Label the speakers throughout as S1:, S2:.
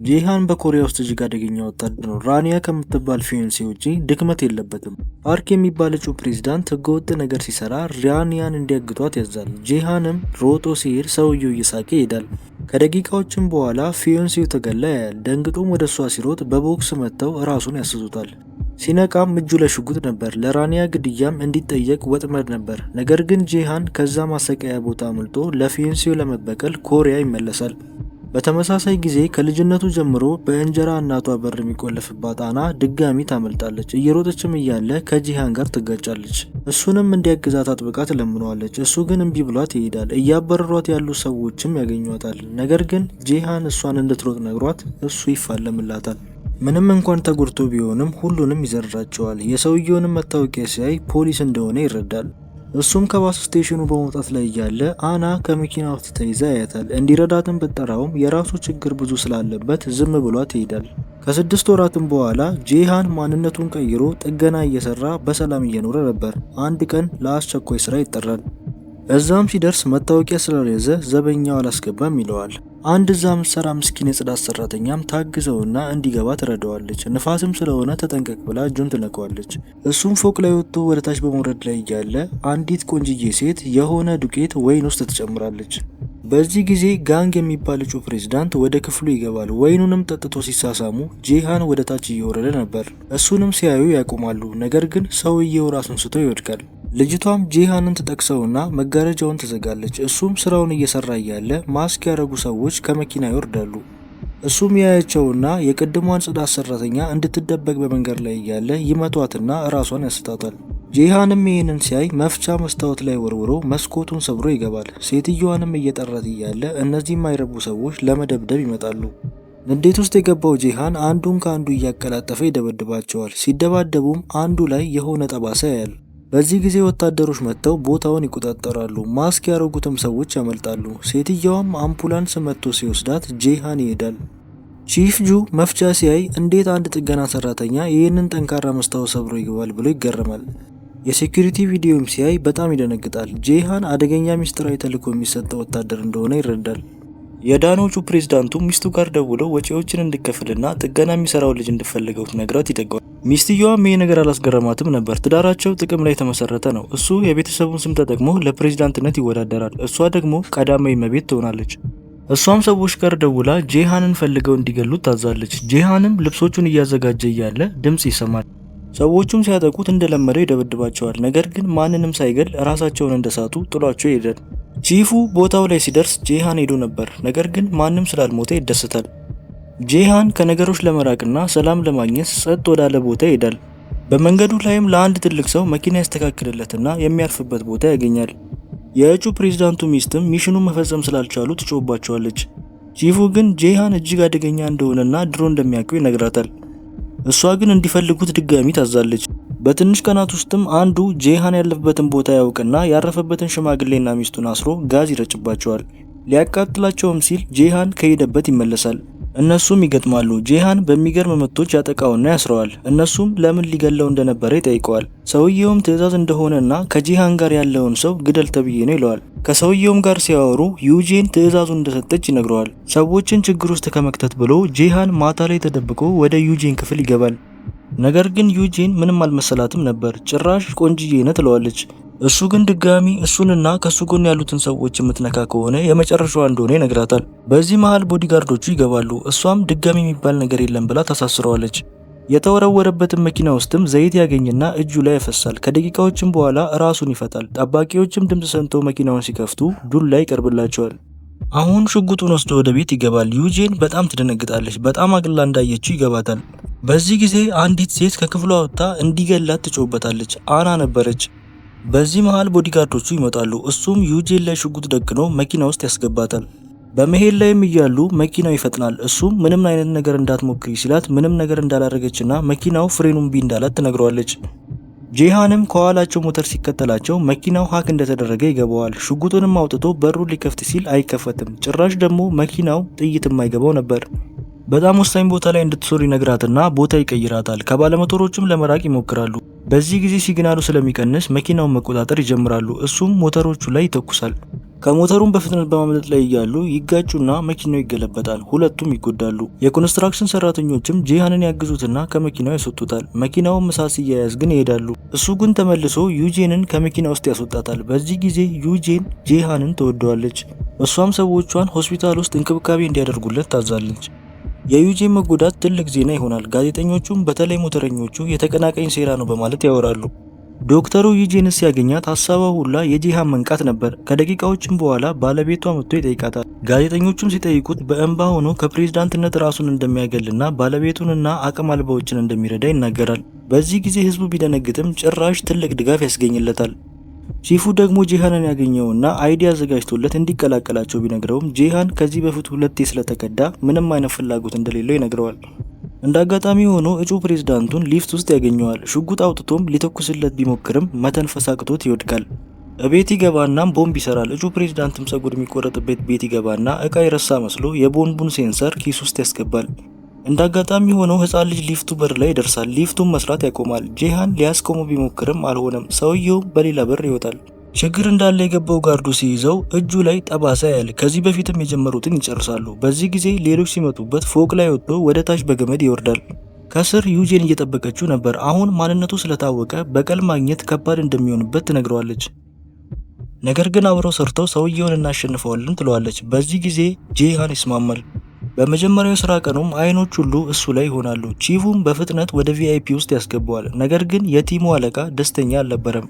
S1: ጄሃን በኮሪያ ውስጥ እጅግ አደገኛ ወታደር ነው። ራኒያ ከምትባል fiancée ውጪ ድክመት የለበትም። ፓርክ የሚባል እጩ ፕሬዝዳንት ህገወጥ ነገር ሲሰራ ራኒያን እንዲያግቷት ያዛል። ጄሃንም ሮጦ ሲሄድ ሰውየው እየሳቀ ይሄዳል። ከደቂቃዎችም በኋላ fiancée ው ተገላ ያያል። ደንግጦም ወደ እሷ ሲሮጥ በቦክስ መትተው ራሱን ያስቱታል። ሲነቃም እጁ ላይ ሽጉጥ ነበር። ለራኒያ ግድያም እንዲጠየቅ ወጥመድ ነበር። ነገር ግን ጄሃን ከዛ ማሰቃያ ቦታ አምልጦ ለ fiancée ው ለመበቀል ኮሪያ ይመለሳል። በተመሳሳይ ጊዜ ከልጅነቱ ጀምሮ በእንጀራ እናቷ በር የሚቆለፍባት አና ድጋሚ ታመልጣለች። እየሮጠችም እያለ ከጂሃን ጋር ትጋጫለች። እሱንም እንዲያግዛት አጥብቃ ትለምነዋለች። እሱ ግን እምቢ ብሏት ይሄዳል። እያበረሯት ያሉ ሰዎችም ያገኟታል። ነገር ግን ጂሃን እሷን እንድትሮጥ ነግሯት እሱ ይፋለምላታል። ምንም እንኳን ተጎድቶ ቢሆንም ሁሉንም ይዘርራቸዋል። የሰውየውንም መታወቂያ ሲያይ ፖሊስ እንደሆነ ይረዳል። እሱም ከ bus station ኑ በመውጣት ላይ እያለ አና ከመኪና ውስጥ ተይዛ ያያታል። እንዲረዳትም ብትጠራውም የራሱ ችግር ብዙ ስላለበት ዝም ብሏት ይሄዳል። ከ6 ወራትም በኋላ ጄሃን ማንነቱን ቀይሮ ጥገና እየሰራ በሰላም እየኖረ ነበር። አንድ ቀን ለአስቸኳይ ስራ ይጠራል። እዛም ሲደርስ መታወቂያ ስላልያዘ ዘበኛው አላስገባም ይለዋል። አንድ እዛ ምትሰራ ምስኪን የጽዳት ሰራተኛም ታግዘውና እንዲገባ ትረዳዋለች። ንፋስም ስለሆነ ተጠንቀቅ ብላ እጁን ትነካዋለች። እሱም ፎቅ ላይ ወጥቶ ወደ ታች በመውረድ ላይ እያለ አንዲት ቆንጅዬ ሴት የሆነ ዱቄት ወይን ውስጥ ትጨምራለች። በዚህ ጊዜ ጋንግ የሚባል እጩ ፕሬዝዳንት ወደ ክፍሉ ይገባል። ወይኑንም ጠጥቶ ሲሳሳሙ ጄሃን ወደ ታች እየወረደ ነበር። እሱንም ሲያዩ ያቆማሉ። ነገር ግን ሰውየው ራሱን ስቶ ይወድቃል። ልጅቷም ጄሃንን ትጠቅሰውና መጋረጃውን ትዘጋለች። እሱም ስራውን እየሰራ እያለ ማስክ ያደረጉ ሰዎች ከመኪና ይወርዳሉ። እሱም ያያቸውና የቅድሟን ጽዳት ሰራተኛ እንድትደበቅ በመንገድ ላይ እያለ ይመቷትና ራሷን ያስታታል። ጄሃንም ይህንን ሲያይ መፍቻ መስታወት ላይ ወርውሮ መስኮቱን ሰብሮ ይገባል። ሴትዮዋንም እየጠራት እያለ እነዚህ የማይረቡ ሰዎች ለመደብደብ ይመጣሉ። ንዴት ውስጥ የገባው ጄሃን አንዱን ከአንዱ እያቀላጠፈ ይደበድባቸዋል። ሲደባደቡም አንዱ ላይ የሆነ ጠባሳ ያያል። በዚህ ጊዜ ወታደሮች መጥተው ቦታውን ይቆጣጠራሉ። ማስክ ያደረጉትም ሰዎች ያመልጣሉ። ሴትየዋም አምቡላንስ መጥቶ ሲወስዳት ጄሃን ይሄዳል። Chief ጁ መፍቻ ሲያይ እንዴት አንድ ጥገና ሰራተኛ ይህንን ጠንካራ መስታወት ሰብሮ ይገባል ብሎ ይገረማል። የ security ቪዲዮም ሲያይ በጣም ይደነግጣል። ጄሃን አደገኛ ሚስጥራዊ ተልዕኮ የሚሰጠው ወታደር እንደሆነ ይረዳል። የዳነው እጩ ፕሬዝዳንቱ ሚስቱ ጋር ደውሎ ወጪዎችን እንድከፍልና ጥገና የሚሰራው ልጅ እንድፈልገው ነግራት ይጠጋዋል። ሚስትየዋም ይህ ነገር አላስገረማትም ነበር። ትዳራቸው ጥቅም ላይ የተመሰረተ ነው። እሱ የቤተሰቡን ስም ተጠቅሞ ለፕሬዝዳንትነት ይወዳደራል። እሷ ደግሞ ቀዳማዊ እመቤት ትሆናለች። እሷም ሰዎች ጋር ደውላ ጄሃንን ፈልገው እንዲገሉት ታዛለች። ጄሃንም ልብሶቹን እያዘጋጀ እያለ ድምፅ ይሰማል። ሰዎቹም ሲያጠቁት እንደለመደው ይደበድባቸዋል። ነገር ግን ማንንም ሳይገል ራሳቸውን እንደሳቱ ጥሏቸው ይሄዳል። Chief ኡ ቦታው ላይ ሲደርስ ጄሃን ሄዶ ነበር። ነገር ግን ማንም ስላልሞተ ይደሰታል። ጄሃን ከነገሮች ለመራቅና ሰላም ለማግኘት ጸጥ ወዳለ ቦታ ይሄዳል። በመንገዱ ላይም ለአንድ ትልቅ ሰው መኪና ያስተካክልለትና የሚያርፍበት ቦታ ያገኛል። የእጩ ፕሬዝዳንቱ ሚስትም mission ኑን መፈጸም ስላልቻሉ ትጮህባቸዋለች። Chief ኡ ግን ጄሃን እጅግ አደገኛ እንደሆነና ድሮ እንደሚያውቀው ይነግራታል። እሷ ግን እንዲፈልጉት ድጋሚ ታዛለች። በትንሽ ቀናት ውስጥም አንዱ ጄሃን ያለበትን ቦታ ያውቅና ያረፈበትን ሽማግሌና ሚስቱን አስሮ ጋዝ ይረጭባቸዋል። ሊያቃጥላቸውም ሲል ጄሃን ከሄደበት ይመለሳል። እነሱም ይገጥማሉ። ጄሃን በሚገርም ምቶች ያጠቃውና ያስረዋል። እነሱም ለምን ሊገለው እንደነበረ ይጠይቀዋል። ሰውየውም ትዕዛዝ እንደሆነና ከጄሃን ጋር ያለውን ሰው ግደል ተብዬ ነው ይለዋል። ከሰውየውም ጋር ሲያወሩ ዩጄን ትዕዛዙን እንደሰጠች ይነግረዋል። ሰዎችን ችግር ውስጥ ከመክተት ብሎ ጄሃን ማታ ላይ ተደብቆ ወደ ዩጄን ክፍል ይገባል። ነገር ግን ዩጄን ምንም አልመሰላትም ነበር። ጭራሽ ቆንጅዬ ነህ ትለዋለች። እሱ ግን ድጋሚ እሱንና ከሱ ጎን ያሉትን ሰዎች የምትነካ ከሆነ የመጨረሻዋ እንደሆነ ይነግራታል። በዚህ መሃል bodyguard ኦቹ ይገባሉ። እሷም ድጋሚ የሚባል ነገር የለም ብላ ታሳስረዋለች። የተወረወረበትን መኪና ውስጥም ዘይት ያገኝና እጁ ላይ ያፈሳል። ከደቂቃዎችም በኋላ ራሱን ይፈታል። ጠባቂዎችም ድምፅ ሰምተው መኪናውን ሲከፍቱ ዱላ ይቀርብላቸዋል። አሁን ሽጉጡን ወስዶ ወደ ቤት ይገባል። ዩጄን በጣም ትደነግጣለች። በጣም አቅልላ እንዳየችው ይገባታል። በዚህ ጊዜ አንዲት ሴት ከክፍሏ ወጥታ እንዲገላት ትጮህበታለች። አና ነበረች። በዚህ መሃል bodyguard ኦቹ ይመጣሉ። እሱም ዩጄን ላይ ሽጉጥ ደቅኖ መኪና ውስጥ ያስገባታል። በመሄድ ላይም እያሉ መኪናው ይፈጥናል። እሱም ምንም አይነት ነገር እንዳትሞክሪ ሲላት ምንም ነገር እንዳላደረገችና መኪናው ፍሬኑን እምቢ እንዳላት ትነግረዋለች። ጄሃንም ከኋላቸው ሞተር ሲከተላቸው መኪናው hack እንደተደረገ ይገባዋል። ሽጉጡንም አውጥቶ በሩን ሊከፍት ሲል አይከፈትም። ጭራሽ ደግሞ መኪናው ጥይት የማይገባው ነበር። በጣም ወሳኝ ቦታ ላይ እንድትዞር ይነግራትና ቦታ ይቀይራታል። ከባለሞተሮቹም ለመራቅ ይሞክራሉ። በዚህ ጊዜ signal ኡ ስለሚቀንስ መኪናውን መቆጣጠር ይጀምራሉ። እሱም ሞተሮቹ ላይ ይተኩሳል። ከሞተሩም በፍጥነት በማምለጥ ላይ እያሉ ይጋጩና መኪናው ይገለበጣል። ሁለቱም ይጎዳሉ። የኮንስትራክሽን ሰራተኞችም ጄሃንን ያግዙትና ከመኪናው ያስወጡታል። መኪናውም እሳት ሲያያዝ ግን ይሄዳሉ። እሱ ግን ተመልሶ ዩጄንን ከመኪና ውስጥ ያስወጣታል። በዚህ ጊዜ ዩጄን ጄሃንን ትወደዋለች። እሷም ሰዎቿን ሆስፒታል ውስጥ እንክብካቤ እንዲያደርጉለት ታዛለች። የዩጄን መጎዳት ትልቅ ዜና ይሆናል። ጋዜጠኞቹም በተለይ ሞተረኞቹ የተቀናቃኝ ሴራ ነው በማለት ያወራሉ። ዶክተሩ ዩጄንን ሲያገኛት ሀሳቧ ሁላ የጄሃን መንቃት ነበር። ከደቂቃዎችም በኋላ ባለቤቷ መጥቶ ይጠይቃታል። ጋዜጠኞቹም ሲጠይቁት በእንባ ሆኖ ከፕሬዝዳንትነት ራሱን እንደሚያገልና ባለቤቱንና አቅም አልባዎችን እንደሚረዳ ይናገራል። በዚህ ጊዜ ህዝቡ ቢደነግጥም ጭራሽ ትልቅ ድጋፍ ያስገኝለታል። Chief ኡ ደግሞ ጄሃንን ያገኘውና ID አዘጋጅቶለት እንዲቀላቀላቸው ቢነግረውም ጄሃን ከዚህ በፊት ሁለቴ ስለተከዳ ምንም አይነት ፍላጎት እንደሌለው ይነግረዋል። እንደ አጋጣሚ ሆኖ እጩ ፕሬዝዳንቱን ሊፍት ውስጥ ያገኘዋል። ሽጉጥ አውጥቶም ሊተኩስለት ቢሞክርም መተንፈስ አቅቶት ይወድቃል። እቤት ይገባናም ቦምብ ይሰራል። እጩ ፕሬዝዳንትም ጸጉር የሚቆረጥበት ቤት ይገባና እቃ የረሳ መስሎ የቦምቡን sensor ኪስ ውስጥ ያስገባል። እንደ አጋጣሚ ሆኖ ህፃን ልጅ ሊፍቱ በር ላይ ይደርሳል። ሊፍቱን መስራት ያቆማል። ጄሃን ሊያስቆመው ቢሞክርም አልሆነም። ሰውየው በሌላ በር ይወጣል። ችግር እንዳለ የገባው guard ኡ ሲይዘው እጁ ላይ ጠባሳ ያያል። ከዚህ በፊትም የጀመሩትን ይጨርሳሉ። በዚህ ጊዜ ሌሎች ሲመጡበት ፎቅ ላይ ወጥቶ ወደ ታች በገመድ ይወርዳል። ከስር ዩጄን እየጠበቀችው ነበር። አሁን ማንነቱ ስለታወቀ በቀል ማግኘት ከባድ እንደሚሆንበት ትነግረዋለች። ነገር ግን አብረው ሰርተው ሰውየውን እናሸንፈዋለን ትለዋለች። በዚህ ጊዜ ጄሃን ይስማማል። በመጀመሪያው የስራ ቀኑም አይኖች ሁሉ እሱ ላይ ይሆናሉ። Chief ኡም በፍጥነት ወደ VIP ውስጥ ያስገባዋል። ነገር ግን የ team ኡ አለቃ ደስተኛ አልነበረም።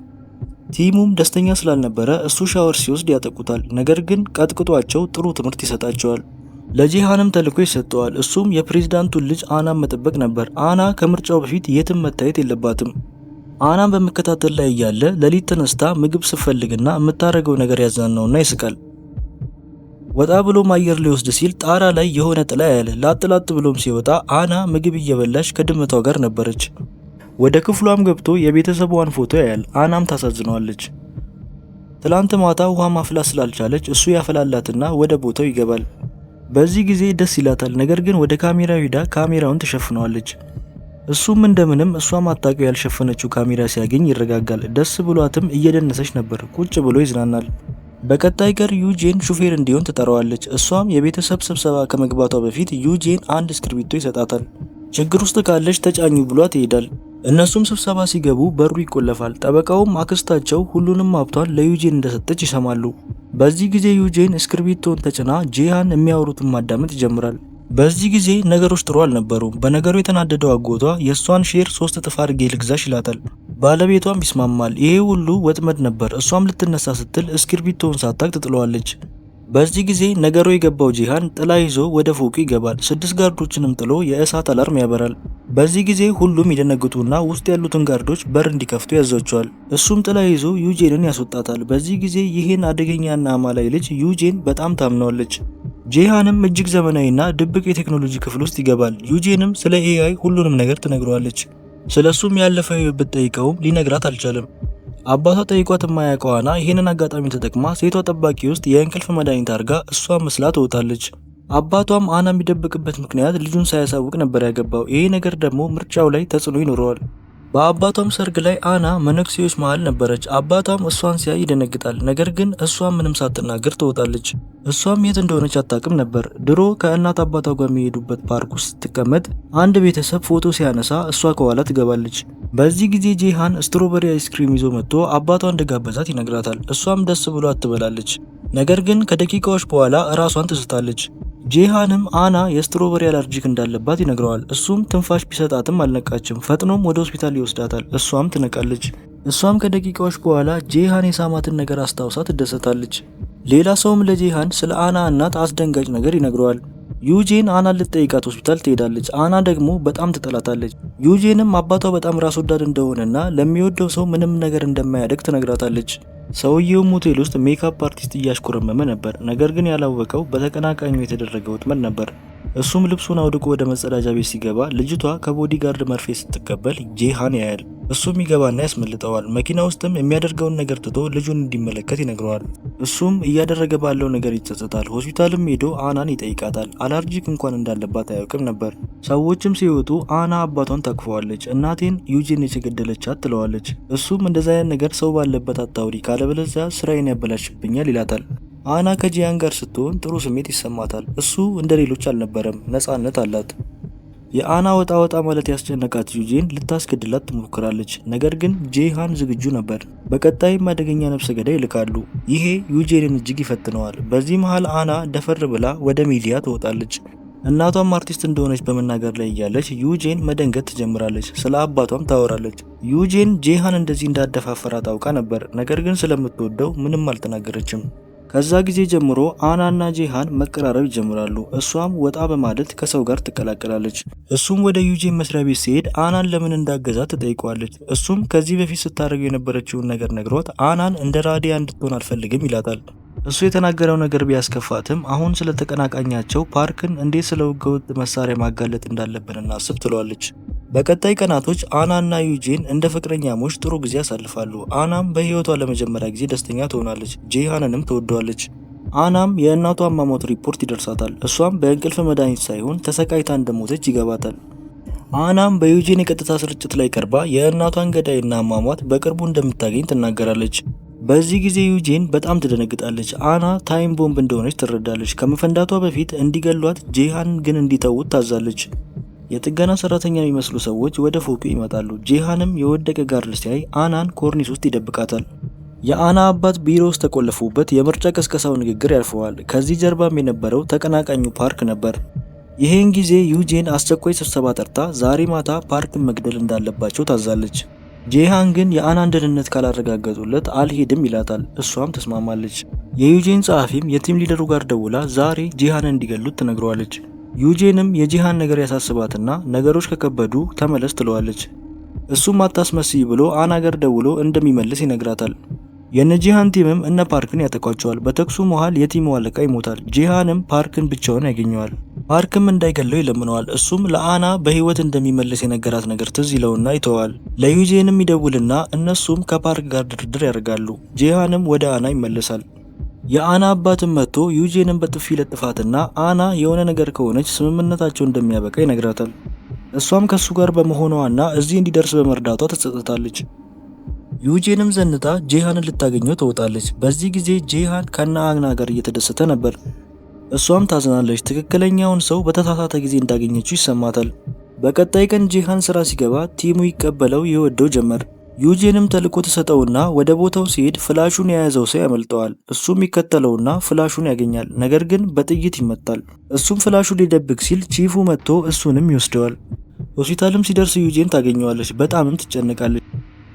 S1: Team ኡም ደስተኛ ስላልነበረ እሱ ሻወር ሲወስድ ያጠቁታል። ነገር ግን ቀጥቅጧቸው ጥሩ ትምህርት ይሰጣቸዋል። ለጄሃንም ተልዕኮ ይሰጠዋል። እሱም የፕሬዝዳንቱን ልጅ አናን መጠበቅ ነበር። አና ከምርጫው በፊት የትም መታየት የለባትም። አናን በመከታተል ላይ እያለ ሌሊት ተነስታ ምግብ ስትፈልግና የምታደርገው ነገር ያዝናናውና ይስቃል። ወጣ ብሎም አየር ሊወስድ ሲል ጣራ ላይ የሆነ ጥላ ያያል። ላጥ ላጥ ብሎም ሲወጣ አና ምግብ እየበላች ከድመቷ ጋር ነበረች። ወደ ክፍሏም ገብቶ የቤተሰቧን ፎቶ ያያል። አናም ታሳዝነዋለች። ትላንት ማታ ውሃ ማፍላት ስላልቻለች እሱ ያፈላላትና ወደ ቦታው ይገባል። በዚህ ጊዜ ደስ ይላታል። ነገር ግን ወደ ካሜራው ሂዳ ካሜራውን ትሸፍነዋለች። እሱም እንደምንም እሷ ማታውቀው ያልሸፈነችው ካሜራ ሲያገኝ ይረጋጋል። ደስ ብሏትም እየደነሰች ነበር። ቁጭ ብሎ ይዝናናል። በቀጣይ ቀን ዩጄን ሹፌር እንዲሆን ትጠራዋለች። እሷም የቤተሰብ ስብሰባ ከመግባቷ በፊት ዩጄን አንድ እስክርቢቶ ይሰጣታል። ችግር ውስጥ ካለች ተጫኙ ብሏት ይሄዳል። እነሱም ስብሰባ ሲገቡ በሩ ይቆለፋል። ጠበቃውም አክስታቸው ሁሉንም ሀብቷን ለዩጄን እንደሰጠች ይሰማሉ። በዚህ ጊዜ ዩጄን እስክርቢቶን ተጭና ጄሃን የሚያወሩትን ማዳመጥ ይጀምራል። በዚህ ጊዜ ነገሮች ጥሩ አልነበሩም። በነገሩ የተናደደው አጎቷ የእሷን share 3 እጥፍ አድርጌ ልግዛሽ ይላታል። ባለቤቷም ይስማማል። ይሄ ሁሉ ወጥመድ ነበር። እሷም ልትነሳ ስትል እስክርቢቶውን ሳታቅ ትጥለዋለች። በዚህ ጊዜ ነገሩ የገባው ጂሃን ጥላ ይዞ ወደ ፎቁ ይገባል። 6 guard ኦችንም ጥሎ የእሳት alarm ያበራል። በዚህ ጊዜ ሁሉም ይደነግጡና ውስጥ ያሉትን guard ኦች በር እንዲከፍቱ ያዟቸዋል። እሱም ጥላ ይዞ ዩጄንን ያስወጣታል። በዚህ ጊዜ ይህን አደገኛና አማላይ ልጅ ዩጄን በጣም ታምነዋለች። ጄሃንም እጅግ ዘመናዊና ድብቅ የቴክኖሎጂ ክፍል ውስጥ ይገባል። ዩጄንም ስለ AI ሁሉንም ነገር ትነግረዋለች። ስለሱም ያለፈው ብትጠይቀውም ሊነግራት አልቻለም። አባቷ ጠይቋት የማያውቀው አና ይሄንን አጋጣሚ ተጠቅማ ሴቷ ጠባቂ ውስጥ የእንቅልፍ መድኃኒት አድርጋ እሷ መስላ ትወጣለች። አባቷም አና የሚደብቅበት ምክንያት ልጁን ሳያሳውቅ ነበር ያገባው። ይሄ ነገር ደግሞ ምርጫው ላይ ተጽዕኖ ይኖረዋል። በአባቷም ሰርግ ላይ አና መነኩሴዎች መሃል ነበረች። አባቷም እሷን ሲያይ ይደነግጣል። ነገር ግን እሷ ምንም ሳትናገር ትወጣለች። እሷም የት እንደሆነች አታውቅም ነበር። ድሮ ከእናት አባቷ ጋር የሚሄዱበት ፓርክ ውስጥ ስትቀመጥ አንድ ቤተሰብ ፎቶ ሲያነሳ እሷ ከኋላ ትገባለች። በዚህ ጊዜ ጄሃን strawberry ice cream ይዞ መጥቶ አባቷ እንደጋበዛት ይነግራታል። እሷም ደስ ብሏት ትበላለች። ነገር ግን ከደቂቃዎች በኋላ ራሷን ትስታለች። ጄሃንም አና የ strawberry allergic እንዳለባት ይነግረዋል። እሱም ትንፋሽ ቢሰጣትም አልነቃችም። ፈጥኖም ወደ ሆስፒታል ይወስዳታል። እሷም ትነቃለች። እሷም ከደቂቃዎች በኋላ ጄሃን የሳማትን ነገር አስታውሳ ትደሰታለች። ሌላ ሰውም ለጄሃን ስለ አና እናት አስደንጋጭ ነገር ይነግረዋል። ዩጄን አናን ልትጠይቃት ሆስፒታል ትሄዳለች። አና ደግሞ በጣም ትጠላታለች። ዩጄንም አባቷ በጣም ራስ ወዳድ እንደሆነና ለሚወደው ሰው ምንም ነገር እንደማያደርግ ትነግራታለች። ሰውየውም ሆቴል ውስጥ makeup artist እያሽኮረመመ ነበር። ነገር ግን ያላወቀው በተቀናቃኙ የተደረገ ወጥመድ ነበር። እሱም ልብሱን አውድቆ ወደ መጸዳጃ ቤት ሲገባ ልጅቷ ከ bodyguard መርፌ ስትቀበል ጄሃን ያያል። እሱም ይገባና ያስመልጠዋል። መኪና ውስጥም የሚያደርገውን ነገር ትቶ ልጁን እንዲመለከት ይነግረዋል። እሱም እያደረገ ባለው ነገር ይጸጸታል። ሆስፒታልም ሄዶ አናን ይጠይቃታል። Allergic እንኳን እንዳለባት አያውቅም ነበር። ሰዎችም ሲወጡ አና አባቷን ታቅፈዋለች። እናቴን ዩጄን የገደለቻት ትለዋለች። እሱም እንደዛ አይነት ነገር ሰው ባለበት አታውሪ፣ ካለበለዚያ ስራዬን ያበላሽብኛል ይላታል። አና ከጂያን ጋር ስትሆን ጥሩ ስሜት ይሰማታል። እሱ እንደ ሌሎች አልነበረም፣ ነፃነት አላት። የአና ወጣ ወጣ ማለት ያስጨነቃት ዩጄን ልታስገድላት ትሞክራለች። ነገር ግን ጄሃን ዝግጁ ነበር። በቀጣይም አደገኛ ነፍሰ ገዳይ ይልካሉ። ይሄ ዩጄንን እጅግ ይፈትነዋል። በዚህ መሃል አና ደፈር ብላ ወደ ሚዲያ ትወጣለች። እናቷም አርቲስት እንደሆነች በመናገር ላይ እያለች ዩጄን መደንገጥ ትጀምራለች። ስለ አባቷም ታወራለች። ዩጄን ጄሃን እንደዚህ እንዳደፋፈራት አውቃ ነበር። ነገር ግን ስለምትወደው ምንም አልተናገረችም። ከዛ ጊዜ ጀምሮ አና እና ጄሃን መቀራረብ ይጀምራሉ። እሷም ወጣ በማለት ከሰው ጋር ትቀላቀላለች። እሱም ወደ ዩጄን መስሪያ ቤት ሲሄድ አናን ለምን እንዳገዛት ትጠይቀዋለች። እሱም ከዚህ በፊት ስታደርገው የነበረችውን ነገር ነግሯት አናን እንደ ራዲያ እንድትሆን አልፈልግም ይላታል። እሱ የተናገረው ነገር ቢያስከፋትም አሁን ስለ ተቀናቃኛቸው ፓርክን እንዴት ስለ ህገወጥ መሳሪያ ማጋለጥ እንዳለብን እናስብ ትለዋለች። በቀጣይ ቀናቶች አና እና ዩጄን እንደ ፍቅረኛሞች ጥሩ ጊዜ ያሳልፋሉ። አናም በህይወቷ ለመጀመሪያ ጊዜ ደስተኛ ትሆናለች። ጄሃንንም ትወደዋለች። አናም የእናቷ አሟሟት ሪፖርት ይደርሳታል። እሷም በእንቅልፍ መድኃኒት ሳይሆን ተሰቃይታ እንደሞተች ይገባታል። አናም በዩጄን የቀጥታ ስርጭት ላይ ቀርባ የእናቷን ገዳይና አሟሟት በቅርቡ እንደምታገኝ ትናገራለች። በዚህ ጊዜ ዩጄን በጣም ትደነግጣለች። አና time bomb እንደሆነች ትረዳለች። ከመፈንዳቷ በፊት እንዲገሏት ጄሃን ግን እንዲተዉት ታዛለች። የጥገና ሰራተኛ የሚመስሉ ሰዎች ወደ ፎቁ ይመጣሉ። ጄሃንም የወደቀ guard ሲያይ አናን ኮርኒስ ውስጥ ይደብቃታል። የአና አባት ቢሮ ውስጥ ተቆልፎበት የምርጫ ቅስቀሳው ንግግር ያልፈዋል። ከዚህ ጀርባም የነበረው ተቀናቃኙ ፓርክ ነበር። ይህን ጊዜ ዩጄን አስቸኳይ ስብሰባ ጠርታ ዛሬ ማታ ፓርክን መግደል እንዳለባቸው ታዛለች። ጄሃን ግን የአናን ደህንነት ካላረጋገጡለት አልሄድም ይላታል። እሷም ተስማማለች። የዩጄን ጸሐፊም የ team leader ኡ ጋር ደውላ ዛሬ ጄሃንን እንዲገሉት ትነግረዋለች። ዩጄንም የጂሃን ነገር ያሳስባትና ነገሮች ከከበዱ ተመለስ ትለዋለች። እሱም አታስመስይ ብሎ አና ጋር ደውሎ እንደሚመልስ ይነግራታል። የነጂሃን team ም እነ ፓርክን ያጠቋቸዋል። በተኩሱ መሃል የ team ኡ አለቃ ይሞታል። ጂሃንም ፓርክን ብቻውን ያገኘዋል። ፓርክም እንዳይገለው ይለምነዋል። እሱም ለአና በህይወት እንደሚመለስ የነገራት ነገር ትዝ ይለውና ይተዋል። ለዩጄንም ይደውልና እነሱም ከፓርክ ጋር ድርድር ያደርጋሉ። ጂሃንም ወደ አና ይመለሳል። የአና አባትም መጥቶ ዩጄንን በጥፊ ለጥፋትና አና የሆነ ነገር ከሆነች ስምምነታቸው እንደሚያበቃ ይነግራታል። እሷም ከሱ ጋር በመሆኗና እዚህ እንዲደርስ በመርዳቷ ትጸጸታለች። ዩጄንም ዘንጣ ጄሃንን ልታገኘው ትወጣለች። በዚህ ጊዜ ጄሃን ከነ አና ጋር እየተደሰተ ነበር። እሷም ታዝናለች። ትክክለኛውን ሰው በተሳሳተ ጊዜ እንዳገኘችው ይሰማታል። በቀጣይ ቀን ጄሃን ስራ ሲገባ team ኡ ይቀበለው ይወደው ጀመር። ዩጄንም ተልዕኮ ተሰጠውና ወደ ቦታው ሲሄድ flash ኡን የያዘው ሰው ያመልጠዋል። እሱም ይከተለውና flash ኡን ያገኛል። ነገር ግን በጥይት ይመታል። እሱም flash ኡን ሊደብቅ ሲል chief ኡ መጥቶ እሱንም ይወስደዋል። ሆስፒታልም ሲደርስ ዩጄን ታገኘዋለች። በጣምም ትጨነቃለች።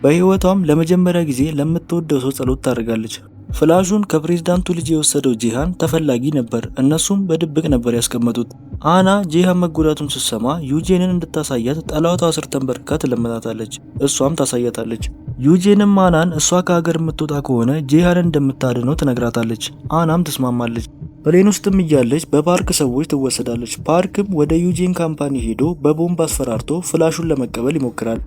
S1: በህይወቷም ለመጀመሪያ ጊዜ ለምትወደው ሰው ጸሎት ታደርጋለች። flash ኡን ከፕሬዝዳንቱ ልጅ የወሰደው ጂሃን ተፈላጊ ነበር። እነሱም በድብቅ ነበር ያስቀመጡት። አና ጂሃን መጎዳቱን ስትሰማ ዩጄንን እንድታሳያት ጠላቷ ስር ተንበርክካ ትለምናታለች። እሷም ታሳያታለች። ዩጄንም አናን እሷ ከሀገር የምትወጣ ከሆነ ጂሃንን እንደምታድነው ትነግራታለች። አናም ትስማማለች። plane ውስጥም እያለች በፓርክ ሰዎች ትወሰዳለች። ፓርክም ወደ ዩጄን company ሄዶ በቦምብ አስፈራርቶ flash ኡን ለመቀበል ይሞክራል።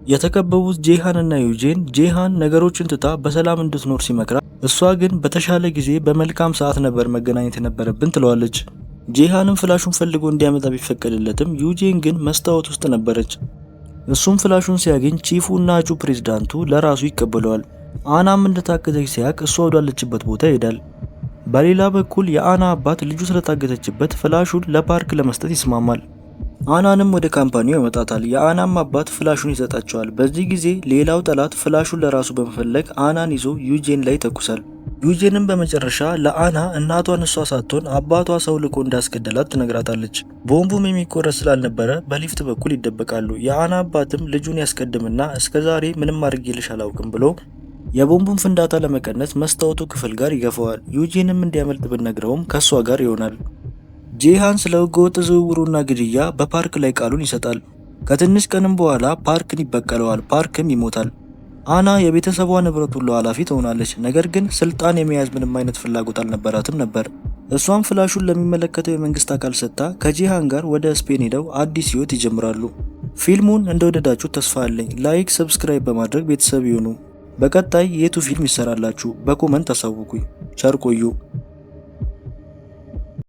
S1: የተከበቡት ጄሃን እና ዩጄን ጄሃን ነገሮችን ትታ በሰላም እንድትኖር ሲመክራት እሷ ግን በተሻለ ጊዜ በመልካም ሰዓት ነበር መገናኘት የነበረብን ትለዋለች። ጄሃንም flash ኡን ፈልጎ እንዲያመጣ ቢፈቀድለትም ዩጄን ግን መስታወት ውስጥ ነበረች። እሱም flash ኡን ሲያገኝ chief ኡ እና እጩ ፕሬዝዳንቱ ለራሱ ይቀበለዋል። አናም እንደታገተች ሲያቅ እሷ ወዳለችበት ቦታ ይሄዳል። በሌላ በኩል የአና አባት ልጁ ስለታገተችበት flash ኡን ለፓርክ ለመስጠት ይስማማል። አናንም ወደ company ው ያመጣታል። የአናም አባት flash ኡን ይሰጣቸዋል። በዚህ ጊዜ ሌላው ጠላት flash ኡን ለራሱ በመፈለግ አናን ይዞ ዩጄን ላይ ይተኩሳል። ዩጄንም በመጨረሻ ለአና እናቷን እሷ ሳትሆን አባቷ ሰው ልኮ እንዳስገደላት ትነግራታለች። ቦምቡም የሚቆረጥ ስላልነበረ በሊፍት በኩል ይደበቃሉ። የአና አባትም ልጁን ያስቀድምና እስከዛሬ ምንም አድርጌልሽ አላውቅም ብሎ የቦምቡን ፍንዳታ ለመቀነስ መስታወቱ ክፍል ጋር ይገፋዋል። ዩጄንም እንዲያመልጥ ብነግረውም ከሷ ጋር ይሆናል። ጄሃን ስለ ህገወጥ ዝውውሩና ግድያ በፓርክ ላይ ቃሉን ይሰጣል። ከትንሽ ቀንም በኋላ ፓርክን ይበቀለዋል። ፓርክም ይሞታል። አና የቤተሰቧ ንብረት ሁሉ ኃላፊ ትሆናለች። ነገር ግን ስልጣን የመያዝ ምንም አይነት ፍላጎት አልነበራትም ነበር። እሷም flash ኡን ለሚመለከተው የመንግስት አካል ሰጥታ ከጄሃን ጋር ወደ ስፔን ሄደው አዲስ ህይወት ይጀምራሉ። ፊልሙን እንደወደዳችሁ ተስፋ አለኝ። like፣ subscribe በማድረግ ቤተሰብ ይሁኑ። በቀጣይ የቱ ፊልም ይሰራላችሁ? በ comment አሳውቁኝ። ቸር ቆዩ።